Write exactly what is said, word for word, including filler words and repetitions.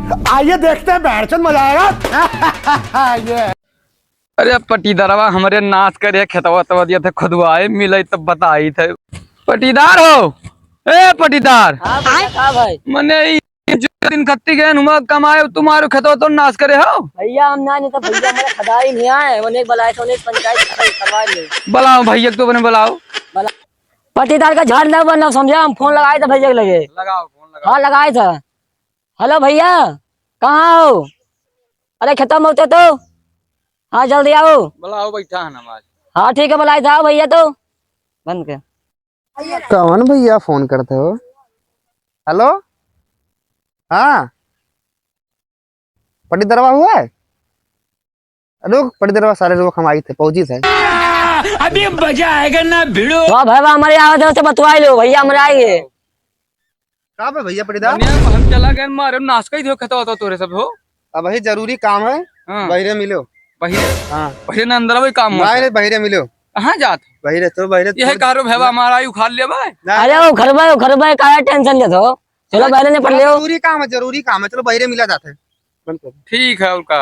आइए देखते हैं, बहरचंद मजा आएगा। ये। अरे पटीदारवा हमरे नास करे, खेतवा तवा दिया थे खुदवाए, मिले तब बताई थे। पटीदार हो, ए पटीदार। हाँ भैया, का भाई? मने ई जो दिन खत्ती गए हुआ कमाए, तुम्हारो खेतवा तो नास करे हो। भैया हम ना, नहीं तो भैया हमारे खदाई नहीं आए, वो नहीं बुलाए थे, उन्हें पंचायत से करवा ले। बुलाओ भैया, तू अपने बुलाओ। बुला-, पटीदार का झाड़ ना बनना समझा, हम फोन लगाए थे भैया के लगे। लगाओ फोन, लगाओ। हाँ लगाए था। हेलो भैया, कहाँ हो? अरे खेतवा में होते तो। हाँ जल्दी आओ। बुलाओ, बैठा है नमाज। हाँ ठीक है, बुलाए था भैया तो। बंद कर। कौन भैया फोन करते हो? हेलो, हाँ, पटीदरवा हुआ है? रुक पटीदरवा, सारे रुक, हम आई थे, पहुंची थे। अभी मजा आएगा ना भिड़ो। वाह भाई वाह, हमारे यहाँ से बतवाई लो भैया, हमारे आएंगे। का बे भैया पटीदार? मने हम चला गए मारे, नास कई दियो खेतवा तो तोरे सब हो। अब वही जरूरी काम है, हाँ। बहिरे मिलो। बहिरे? हाँ। बहिरे ना अंदर वही काम हो। नहीं रे, बहिरे मिलो। कहाँ जात? बहिरे तो बहिरे यह तो कारो भैया हमारा ही उखाड़ लिया भाई। नहीं। अरे वो घर में, वो घर में काहे टेंशन लेत हो? चलो हाँ, बहिरे निपट लियो। जरूरी काम है, जरूरी काम है, चलो बहिरे मिला जाते हैं। बंद करो। ठीक है, और का?